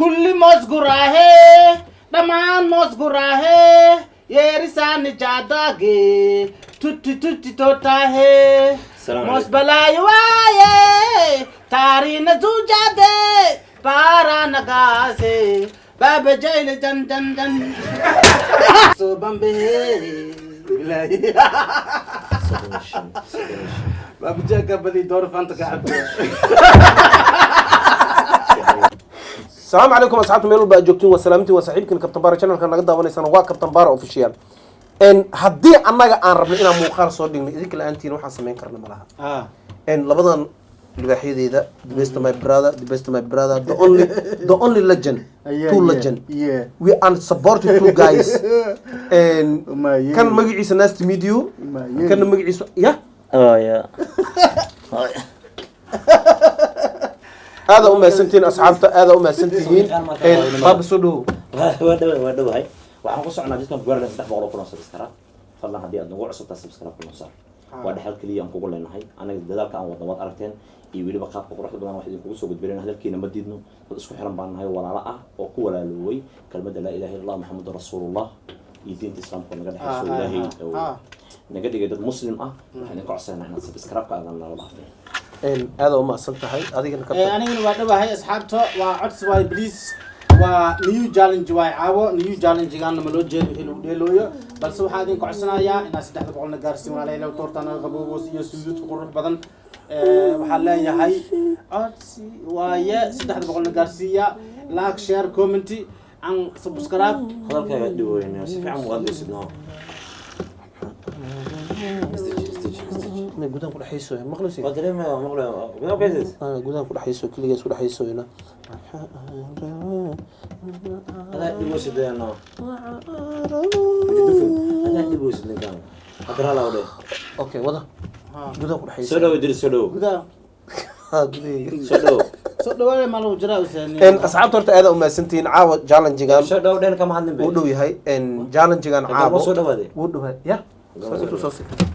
Kulli mosguraahe, dhammaan mosguraahe, yeerisaani jaadage tutti tutti totaahe. Salaam mos calaykum. Balaayo waaye taarina zujaade baara nagaase baaba jayle jan jan jan so bambehe bilaahi. 35, 35. Baaba jaga badi door fanta ka cabto. Asalaamu calaykum asxaabta, meel walba aad joogtiin waa salaamintiin. Waa saaxiibkin Kabtan Baara. Channelka naga daawanaysana waa Kabtan Baara Official. Haddii annaga aan rabno inaan muuqaal soo dhigno, idinka la-aantiin waxaan samayn karna ma laha. Labadan libaaxyadeeda, the best of my brother, the best of my brother, the only legend, two legend. We are supporting two guys. Kan magaciisa nice to meet you. Kanna magaciisa ya. Oh yeah. Aada u mahadsantihiin asxaabta, aada u mahadsantihiin. Baaba, soo dhowow. Waa dhawahay, waa dhawahay. Waxaan ku soconaa jidkan ku gaarnay 300,000 oo subscribe. Fadlan, haddii aad nagu cusubtaa, subscribe ku noo saar. Waa dhexal keliya aan kugu leenahay. Anaga dadaalka aan wadno waad aragteen iyo weliba qaabka quruxda badan wax idinkugu soo gudbinayna. Hadalkiina ma diidno. Dad isku xiran baan nahay, walaalo ah oo ku walaalooway kelmadda laa ilaha illa Allah, Maxamedun rasuulullah, iyo diinta Islaamka oo naga dhexayso. Ilaahay oo naga dhigay dad Muslim ah. Waxaan idinka codsanayna inaad subscribe-ka aadan nala dhaafin. Aada u mahadsan tahay adigana, Kabtan. Anigana waa dhawahay asxaabta. Waa codsi waay, please. Waa new challenge waay caawo. New challenge-gaana ma loo jeedo wixii lagu dheelooyo, balse waxaa idinka codsanayaa inaad 300-na gaarsiin. Walaalayla toortana qabowgoos iyo suududka qurux badan. Waxaan leeyahay codsi waaye, 300-na gaarsiiya. Like, share, comment and subscribe. Hadalkaaga dhib weyn, si fiican u hadlaysid. No, istaji, istaji, istaji. May gudahan ku dhexayso maqlaysi. Waa dareemaya, waa maqlaya gudaha ku haysays. Gudahan ku dhexayso, keligaa isku dhexaysoyna. Adaa dhib weysid, no dufin, adaa dhib weysid ninkan hadda rala dhe. Okay, wada gudaha ku dhexayso. Soo dhawo Idris, soo dhawo. Gudaha. Ha, gudahayga. Soo dhawo. Soo dhawaada, maa lagu jiraa usaani. Asxaabta, horta aada umahadsantihiin. Caawa challengegan Soo dhawo dhen, kama hadlin be. wuu dhow yahay challengegan. Hadda caabo ma soo dhawaade? Wuu dhowahay ya. Hadda ma soo intuu soo sikay.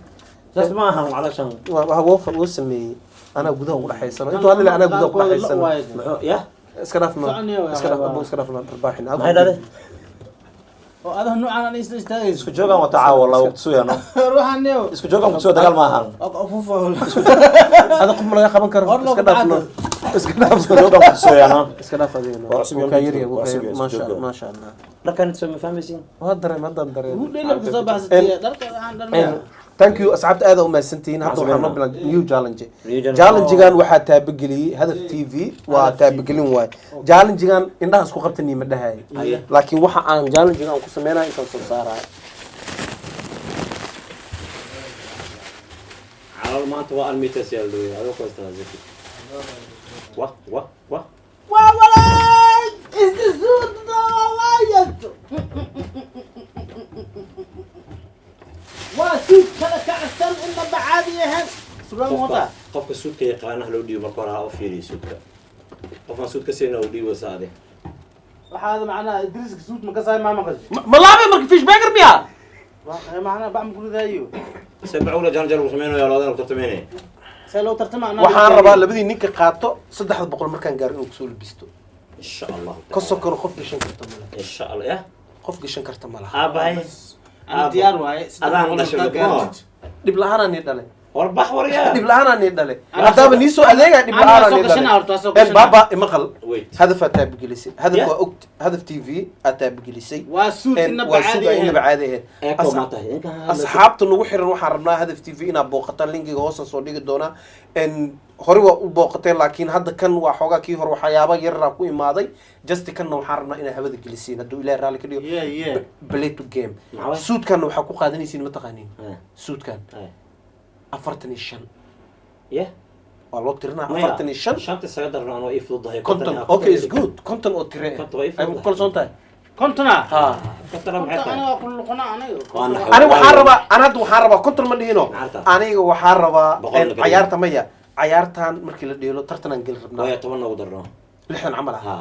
Saas ma ahan calashan. Waa wuu sameeyey. Anaa gudaha ugu dhexaysano intuu hadli, anaa gudaha ku dhexaysano. Muxuu ya? Iska dhaaf no. Soconaya waa Iska dhaaf. waa. Abu, iska dhaaf darbaaxin. Maxay dhahday? Oo adaha nuucan aan isla istaagayso. Isku joogaan wata caawa la waqti no. Ruuxan niyo. Isku joogaan kutusoo, dagaal ma ahan. Ada qof ma laga qaban karo. Hor Iska loogu dhaaf no, iska dhaaf. Isku joogaan kutusooya no. Iska dhaaf adiga no. Waa cusub. Wuu kaa yaryahay, wuu Waa kaa cusub yar. yahay, Maasha isku jooga. Maasha Allah. Dharkan soo ma fahmaysin. Waa dareem, haddaan dareem. Ugu dheelab kasoo baxsatay dharka waxaan dharmaya. Thank you asxaabta, aada umahadsantihiin. Hadda waxaan noo Maxaa bilan new challenge. New challenge. Challengegan waxaa taabageliyey Hadaf TV. Waa taabagelin waay challengegan. Indhaha isku qabtanii ma dhahay, Aye. laakiin waxa aan challengegan aan ku sameynaya intaan soo saaraya. Calal maanta waa almitas yaa la adoo qoystaa zaki wa wa wa. Waa walaay isdisuuda waayad, waa suud kala kacsan, inaba caadi ahayn surwaal Qofka wata. Qofka suudka yaqaanaha loo dhiibo. Marka hore ha u fiiriyo suudka. Qofaan suud ka siina u dhiibo saade. Waxaad macnaha Idriiska suud ma kasaay maa maqashay? Ma laabay marka fishbager miya? Macnaha bac ma kuridaayo. Se macula janjar uu sameynaya labadan uu tartameynaya. See loo tartama? Waxaan rabaa labadii ninka qaato 300 markaan gaaro inuu kusoo labisto. Insha Allah. Ka sokoro qof gashan karta male. Insha Allah ya. Qof gashan karta ma laha. Aabahay. Ana diyaar waaye. Adaan dhashay. Gaartid. Dhib la-aanaa nii dhale. War bax, war yaa. Dhib la-aanaa nii dhale. Anaa Haddaaba nii soo adeegaya, dhib anaa la-aanaa soo nii gashanaa dhale. horta, waa soo gashanaa. Baaba, imaqal. Wait. Hadafaa taabagelisay Hadaf. Yeah. Waa og Hadaf TV aad taabagelisay. Waa suud inaba Waa caadi suud aan ahayn. inaba caadi ahayn. Eeko ma tahay inka. Asxaabta nagu xiran, waxaan rabnaa Hadaf TV inaad booqataan. Linkiga hoosan soo dhigi doonaa. Hore waa u booqateen, laakiin hadda kan waa xoogaa kii hore waxyaaba yaraa ku imaaday. Just kanna waxaan rabnaa inaad hawada gelisiin hadduu Ilahay raalli ka dhigo. Yeah. Play to game. Maxaa waay? Suudkanna waxaa ku qaadanaysiin, mataqaaniin, suudkan 45. Yeah. Waa loo tirinaa. Maya, 45. Shanta isaga darno, anoo ii fududahay. 50, okay, is good. 50 oo tire. 50 waa ii Ay, ma ku kalsoon tahay? 50-a. Ha. 50 maxay 50 tahay? Aniga waa kulluqona aniga. Waa naxay. Aniga waxaan rabaa, ana hadda waxaan rabaa 50 ma dhihino. Macarta. Aniga waxaan rabaa 100 la geliyo. Cayaarta maya, cayaartan markii la dheelo tartanaan geli rabnaa. Waya, 10 noogu darno. 60 camal ah. Ha.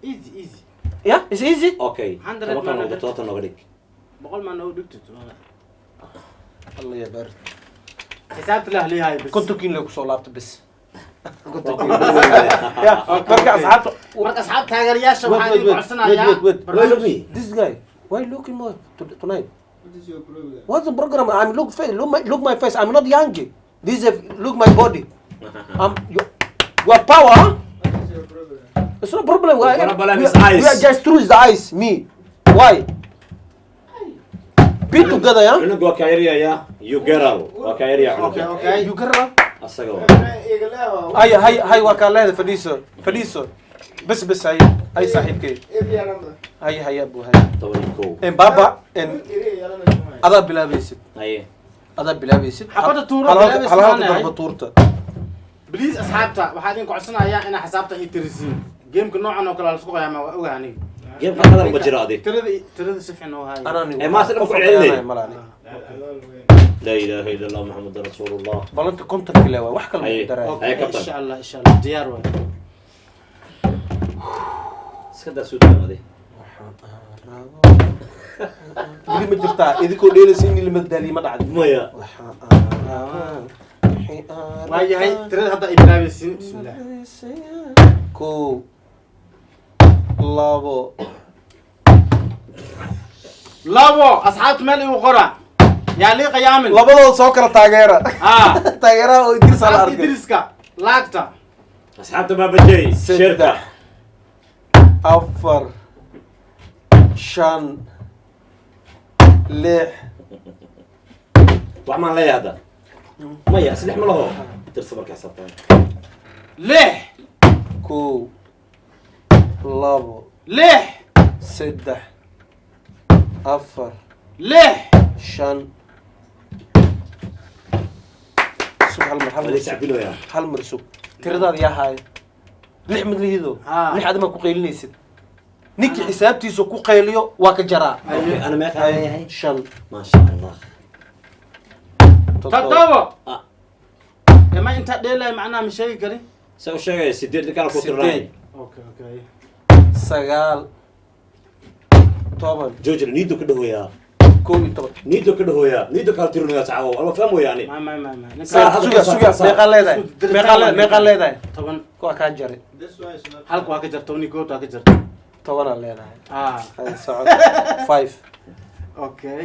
Easy, easy. Ya, is easy. Okay. 100 10 kan maana noogu, 70 nooga dhig. 100 maa noogu dhigtid. Allah ya baar. Xisaabta lah leeyahay bas. 50-kiin le kusoo laabta bes. Ya, marka asxaabta Marka asxaab, taageerayaasha, waxaan Wait, idin wait, codsanayaa wait, wait, wait. Why look me? This guy, why looking more tonight? What is your problem? What's the program? I'm look face, look my face. I'm not young. This is look my body. I'm you are power, huh? What is your problem? It's no problem. Problem We, is eyes. we are just through the eyes. Me. Why? Be together, yeah? Cunug waa kaa yaryayaa, you girl waa kaa yaryaa. Okay. Cunuga Okay. You get it? asaga waa. Hay hay hay, waa kaa leedahay. Fadhiiso, fadhiiso. Bes bes, hay hay, saaxiibkay. Hay hay, abu, hay. 11. En baba en adaa bilaabaysid. Haye. Adaa bilaabaysid. Xabadda tuuro, Hal bilaabaysid hal maana, darba hay. tuurta. Please asxaabta, waxaa idin codsanayaa inaa xisaabta ii tirisiin. Gameka noocan oo kale la isku qiyaamaa, waa ogahay aniga. Gameka hadal ma jiro adig. Tirada si fiican oo haya. Anaa Eh, maase dhab ku celinay. Malaani. Laa ilaaha illa Allah, Maxamedan rasuulullah. Balanta 50 kile waay, wax kale ma Haye. ku daraya. Haye, Okay, captain. Insha Allah, insha Allah, diyaar waay. Iska daa suudkan adi. Weli ma jirtaa idinkoo dheelaysa in lama daaliyo? Ma dhacdo. Maya. Waxaan aan rabaa, wixii aan Waa yahay. rabaa. Tirada hadda ay bilaabaysiin, bismillah. Kow, labo. Labo, asxaabta, meel igu qora, yaa lii qiyaamin. Labadooda soo kala taageera. Ah. Taageeraha oo Idriis la asxaabta arkay. Idriska laagta. Asxaabta baabajey, sheerka. Saddex, afar, shan, lix. Wax maan leeyahay hadda? Maya, saddex ma laho, tirsa marka xisaabtan. Lix. Kow, labo, lix. Saddex, afar, lix. Shan. Sug, hal mar, hal waa mar la sug. sacbinoyaa. Hal mar sug. Tiradaada yaa haaya? Lix mid lihido. Haa. Lix adima ku qaylinaysid. Ninkii xisaabtiisa ku qayliyo waa ka jaraa. Okay, ana meeqa leeyahay? Shan. Maasha Allah. Toddoba. Toddobo. Ah. Ema intaa dheelay macnaha ma sheegi karin. Se u sheegaya sideed ninkaan ku tirnay. Sideed. Okay. Sagaal, 10. Joojina, niido ka dhahoyaa. 11. Niido ka dhahoyaa, niido kala tirinayaa sacawo ama faham weyaani. Ma ma ma ma. Saar, hadda Suga, saar, suga. saar. Meeqaa leedahay? Isku Meeqaa meeqaa leedahay? 10. Kuwa kaa jaray. Halka waa ka jarta, 11 waa ka jarta. 10-aa leedahay. Ah. Hay, soco, five. Okay.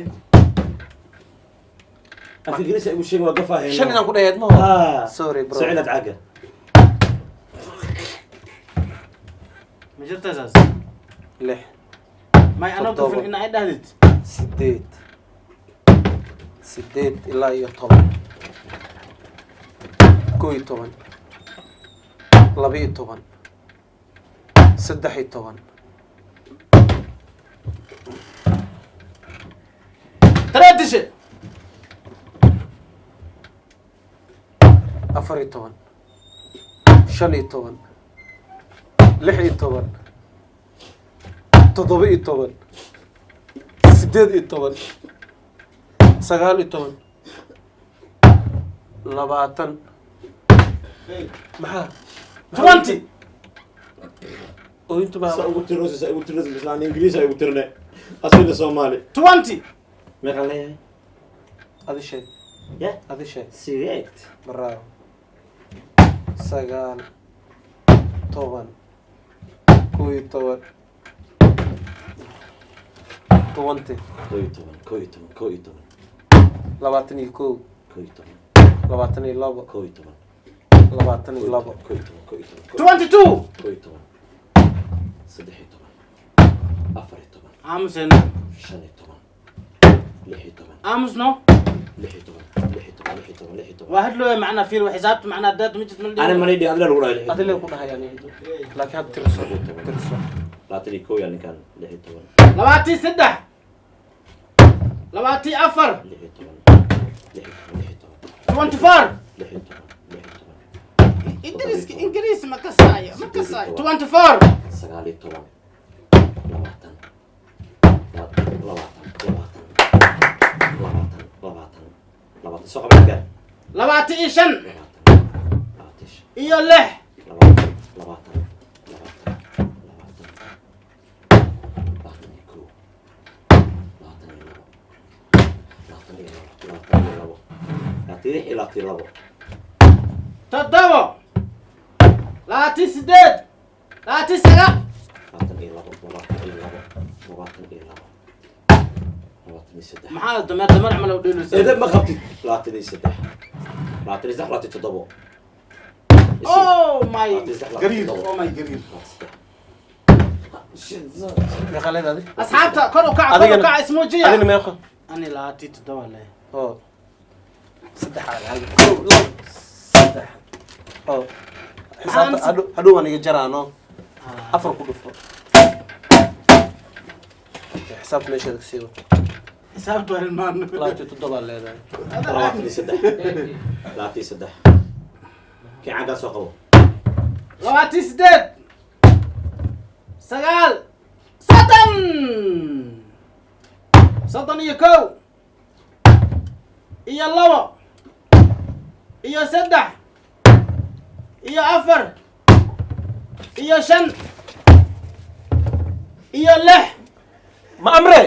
Af Ingiriisi igu sheegay, waa gafaa. Shan inaan ku dhaheed ma? Ah. Sorry, bro. Soo cilad caaga. Ma jirta saas? Lix. May anoo Toddoba. gafin inaa i dhahdid. Sideed, sideed ilaa iyo 10, 11, 12, 13. Taraadishe. 14, 15, 16, 17, 18, 19, 20. Maxaa? 20. Ooyintu Sa ma ugu tirno, sa ugu tirno, islaan Ingiriisi ay ugu tirne, asina Soomaali. 20. Meeqaan leeyahay? Adi sheeg. Ya. Adi sheeg. Sideed. Bravo. Sagaal, 10, 11, 20. 11, 11, 11. 21. 11. 22. 11. 22. 11, 11. 22. 11, 13, 14. Aamuseen. 15, 16. Aamusno. 16, 16, 16, 16. Waa hadlooya macnaa, fiir wa xisaabta macnaa daad ma jirto. Ana manidhi adla lagu dhahay. Adi lee ku dhahay ani, laakiin hadda tirso, tirso. 21 yaa ninkan, 16. 23, 24. 16, 16, 16. 24. 16, 16. Ingiriiska, Ingiriis ma kasaayo, ma kasaayo. 24. 19, 20, 20, 20, 20, 20, 20. Soo qaba ninkan. 25. 20, 25. Iyo lix. 20, 20, 20, 20, 21, 22, 22, 22, 26 iyo 22. Toddobo. 28, 29. 22, 22, 22, 23. Maxaa dameer dameer camal u dheelaysaa? Edeb ma qabtid. 23, 23, 27. Oh my 23. gariir, oh my gariir. Meeqa leedahay? Asxaabta, kor u kaca, kor u Adigana- kaca, ismuujiya. Adigana meeqa? Ani 27 leh. Oo saddex aa, kow, labo, saddex. Oo xisaabta hadhow, hadhow waan iga jaraano. Afar ku dhufo, xisaabta meesheeda kasii wado. Xisaabta waa ilmaan. 27 aa leedahay. 23, 23. Kii caggaa soo qabo. 28, 9, 30, 31 iyo 2 iyo 3 iyo 4 iyo 5 iyo 6. Ma amre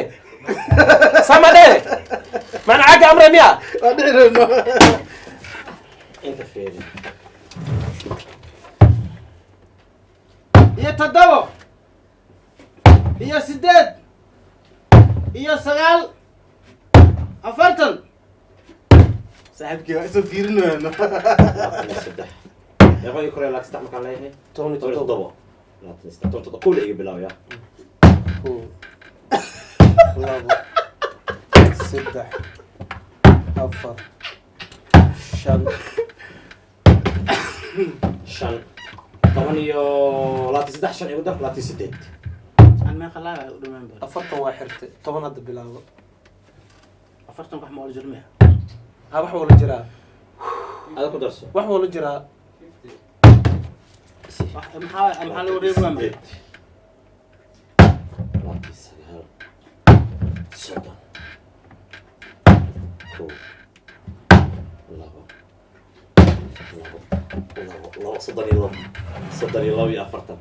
samadhe macna cagga amre miya? Waa dhici rabno. Inta feeri. Iyo 7 iyo 8 iyo 9, 40. Saaxiibkii waa isoo fiirinayno. 23 meeqa ii koraya? 23 markaan leeyahay. 17. 17, 23, 17. Kowla iga bilaabaya. Kow, labo, saddex, afar, shan. Shan, toban iyo 23, shan igu dar, 28. Aan meeqa laabay u dhamaan ba? 40 waa xirtay, 10 hadda bilaabo. 40 wax ma ola jirmaya? Ha, wax wala jiraa. Ada ku darso. Wax wala jiraa. Wax maxaa lagu reebi waa maxay? 29, 30. Kow, labo, labo, labo, labo, 32, 32 iyo 40,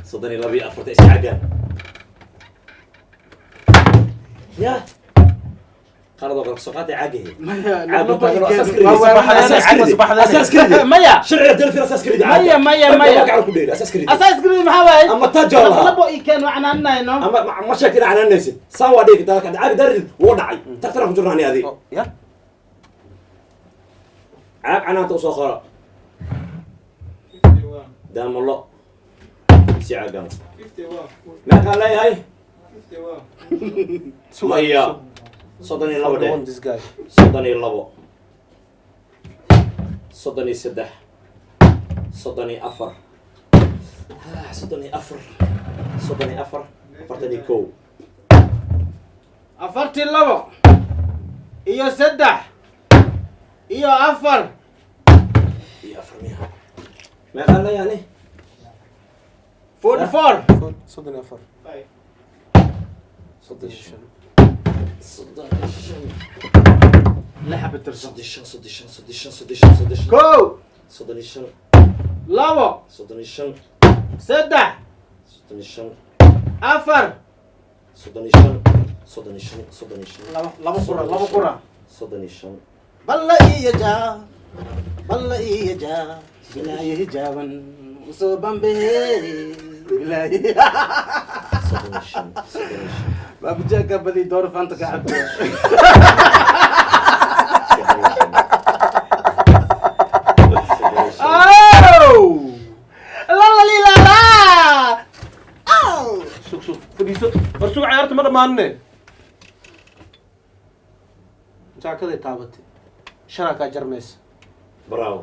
32 iyo 40. Iska cagaan ya qaladoo kale kasoo qaatay caagahe. Maya. Maya. Maya. Sharciga delfin asaas ka ridi. Maya, maya, maya. Gacan ku dheeri asaas ka ridi. Asaas grid maxaa waaye? Ama tajo lahaa. Labo ii keen, waa canaanayno. Ama ma sheegta inaa canaanaysid? Saan waa dhigi kartaa caag darid wuu dhacay, tagtana ku jirnaa ani adiga. Oh, ya. Caag canaanta usoo qora. 51. Daamalo si caagan. 51. Meeqaan leeyahay? 51. Maya, 32 dheh. Want this guy. 32, 33, 34, 34, 34, 41. 42 iyo 3 iyo 4. Iyo 4 miya? Meeqaan leeyahay? 44. 34. 5. 35. 35. Lixa bitirso. 35, 35, 35, 35, 35. Kow. 35. Labo. 35. 3. 35. 4. 35, 35, 35. Labo, labo qura, labo qura. 35. Balla iyo jaa, balla iyo jaa, bilaayo hijaaban usoo bambehe bilaayo. 35, 35. Baabujaaka badi door fanta ka cabto. 35. Oh! La la li la la! Oh! Sug, sug, fadhiiso. War sug, ciyaarta ma dhammaanine. Jaakaday taabatay, shanaa kaa jarmaysa. Bravo,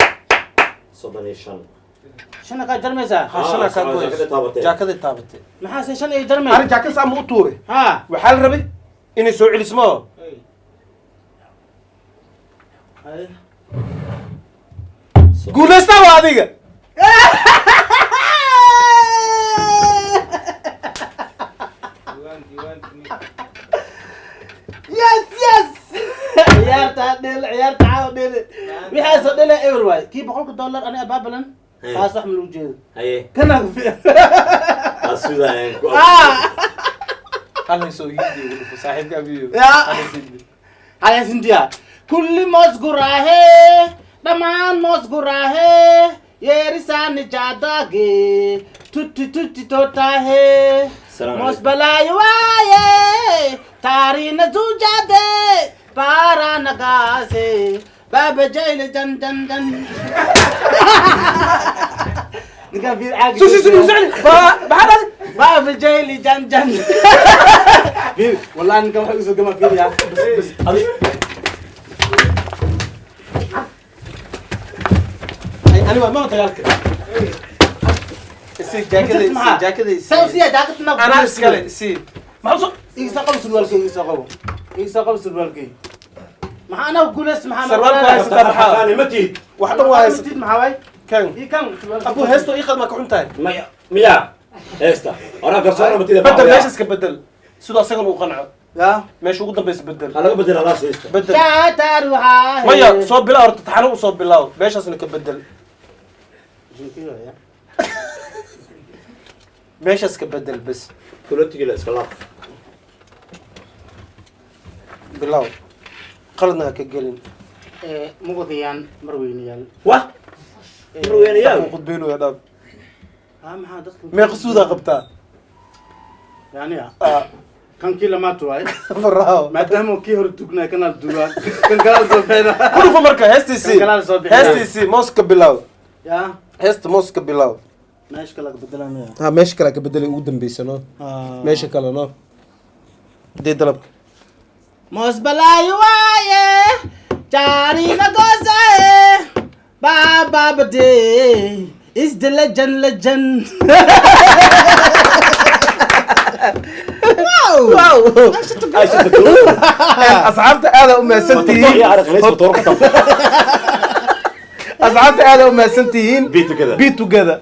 35. Shana kaa jarmaysaa? Ha, shanaa kaa Ah, goysa. jaakaday taabatay. Jaakaday taabatay. Maxaa se shan ay jarmay? Ani jaakad saa ma u tuuray? Ha. Waxaa la rabay inay soo celismo. Hey. Guulaysta waa adiga. You want me. Yes! Ciyaarta dhel, ciyaarta caawa dhel. Waxaasoo dhele ewer waay. Kii $100 ani abaabalan. Hey. Taas wax ma lagu jeedo. Haye. Kanaa ku fiican. Asudaayaan ku. Halay soo hindi ugu dhufo saaxiibka abiyo. Ya. Halay hindi. Haya sintiya. Kulli moos guraahe. Dhammaan moos guraahe. Yeerisaani jaadage tutti tutti totahe. Salaam Mos alaikum. balaayo waaye taarina zujaade paara nagaase baaba jayli jan jan jan. Ninkaan fiir caagi. Su su su su maxaa dhahday? Baaba jayli jan jan. Fiir, wallahi ninkaan waxa usoo gama fiiriyaa. Adi- Ay, ani waa ma dagaalka. Isii jaakada, isii jaakada, isii. Saa u siiyaa jaakad ma Anaa iskale, isii. Maxaa usoo Iga qabo surwaalkayga, iga qabo, iga qabo surwaalkayga. Maxaa anaa guulays? Maxaa Sarwaalku haysataa maxaa? Xaqaani ma tihid. Wax dhan waa haysata. Maxaa waay? Kan ii kan surwaalka. Abu heesto ii qad, ma ka xun tahay? Maya, miya heesta oraa garsoora ma tihid. Bedel meesha, iska bedel sidoo asagan uu qanco. Ya. Meesha ugu dambaysa bedel. Ha laga bedela alaas heesta. Bedel. Taatar waxaa Maya, soo bilaa horta, taxano u soo bilaaw, meeshaasna ka bedel, meeshaas ka bedel bes. Kulotigila iska laab. Bilaaw, qaladna ha ka gelin. Muqdiyaan marweynayaal. Wah, marweynayaal. Uu khudbeynayo dhaab. Ha, maxaa dadka Meeqa suudaa qabtaa? Yani Ah, kan kii lamaad waay. Bravo. Maadaama uu kii hore dugnaa, kanaa dugaa, kan kalaa soo bixina. Ku dhufo marka heestiisii. Kan kalaa soo bixina. Heestiisii moos ka bilaaw. Ya. Heesta moos ka bilaaw. Meesha kala bedelanaya. Ha, meesha kale ka bedelay ugu dambeysa, no, meesha kale, no, dee dalabka. Mos balaayo waaye jaarina goosaye baba bade is the legend legend. Wow. Asxaabta aada u mahadsantihiin. Asxaabta aada u mahadsantihiin. Be together. Be together.